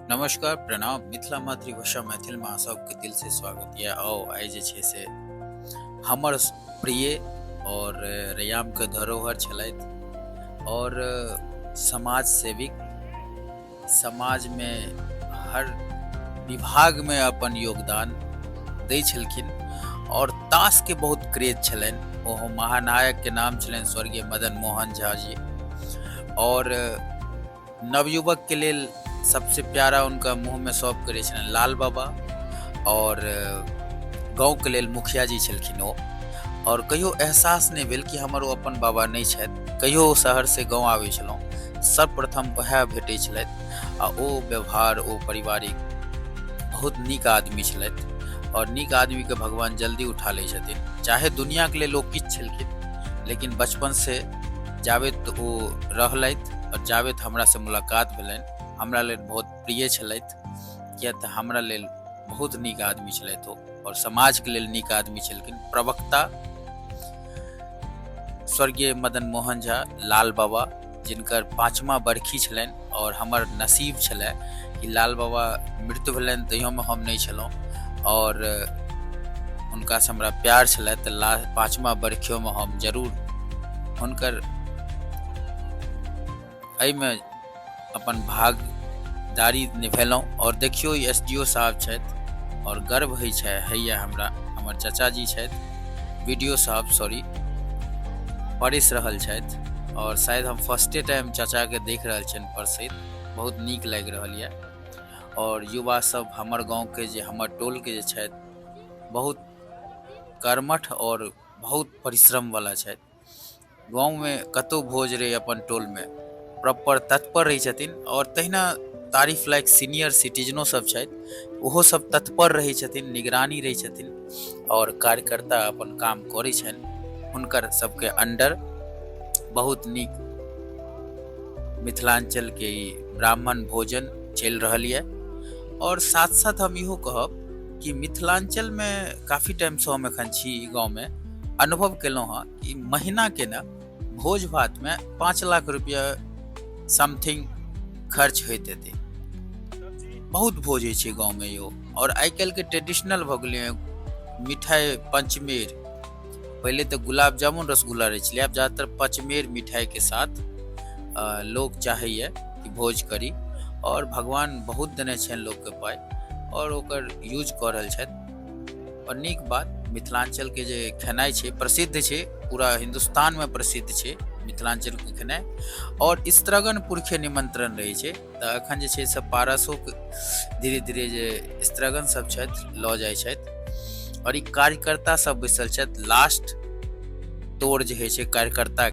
नमस्कार, प्रणाम। मिथिला मातृभाषा मैथिलमे अहाँ सबके दिलसँ स्वागत यऽ। आउ, आइ जे छै से हमर प्रिय आओर रैयामके धरोहर छलथि आओर समाज सेविक, समाजमे हर विभागमे अपन योगदान दै छलखिन आओर ताशके बहुत क्रेज छलनि। ओहो महानायकके नाम छलनि स्वर्गीय मदन मोहन झा जी। आओर नवयुवकके लेल सबसे प्यारा हुनका मुँहमे सबके रहै छलनि लाल बाबा, आओर गाँवके लेल मुखिया जी छलखिन ओ। आओर कहियो एहसास नहि भेल कि हमर ओ अपन बाबा नहि छथि। कहियो शहरसँ गाँव आबै छलहुँ, सर्वप्रथम वएह भेटै छलथि आ ओ व्यवहार, ओ पारिवारिक बहुत नीक आदमी छलथि। आओर नीक आदमीके भगवान जल्दी उठा लै छथिन, चाहे दुनिआँके लेल ओ किछु छलखिन, लेकिन बचपनसँ जाबेत ओ रहलथि आओर जाबेत हमरासँ मुलाकात भेलनि, हमरा लेल बहुत प्रिय छलथि, किया तऽ हमरा लेल बहुत नीक आदमी छलथि ओ आओर समाजके लेल नीक आदमी छलखिन। प्रवक्ता स्वर्गीय मदन मोहन झा लाल बाबा, जिनकर 5वां बरखी छलनि आओर हमर नसीब छलै कि लाल बाबा मृत्यु भेलनि तैयोमे हम नहि छलहुँ आओर हुनकासँ हमरा प्यार छलै, तऽ 5वां बरखियोमे हम जरूर हुनकर एहिमे अपन भागदारी निभेलहुँ। आओर देखियौ, ई एस डी ओ साहब छथि आओर गर्व होइ छै, होइए हमरा, हमर चाचा जी छथि, बी डी ओ साहब सॉरी, परसि रहल छथि आओर शायद हम फर्स्टे टाइम चाचाके देख रहल छियनि परसैत, बहुत नीक लागि रहल यऽ। आओर युवा सब हमर गाँवके जे, हमर टोलके जे छथि, बहुत कर्मठ आओर बहुत परिश्रमवला छथि। गाँवमे कतहु भोज रहै, अपन टोलमे प्रॉपर तत्पर रहै छथिन। आओर तहिना तारीफ लायक सीनियर सिटीजनो सब छथि, ओहो सब तत्पर रहै छथिन, निगरानी रहै छथिन आओर कार्यकर्ता अपन काम करै छनि हुनकर सबके अंडर। बहुत नीक मिथिलाञ्चलके ई ब्राह्मण भोजन चलि रहल यऽ। आओर साथ साथ हम इहो कहब कि मिथिलाञ्चलमे काफी टाइमसँ हम एखन छी ई गाँवमे, अनुभव केलहुँ हँ कि महीनाके ने भोज भातमे 5 लाख रुपया समथिंग खर्च होइत हेतै। बहुत भोज होइ छै गाँवमे यौ। आओर आइ काल्हिके ट्रेडिशनल भऽ गेलै मिठाइ पंचमेर। पहिले तऽ गुलाब जामुन रसगुल्ला रहै छलै, आब ज्यादातर पंचमेर मिठाइके साथ लोक चाहैए कि भोज करी। आओर भगवान बहुत देने छनि लोकके पाइ आओर ओकर यूज कऽ रहल छथि। आओर नीक बात, मिथिलाञ्चलके जे खेनाइ छै प्रसिद्ध छै, पूरा हिन्दुस्तानमे प्रसिद्ध छै मिथिलाञ्चलके खेनाइ। आओर स्त्रगण पुरखे निमन्त्रण रहै छै, तऽ एखन जे छै से पारसोके धीरे धीरे जे स्त्रगण सब छथि लऽ जाइ छथि। आओर ई कार्यकर्ता सब बैसल छथि, लास्ट तोड़ जे होइ छै कार्यकर्ता।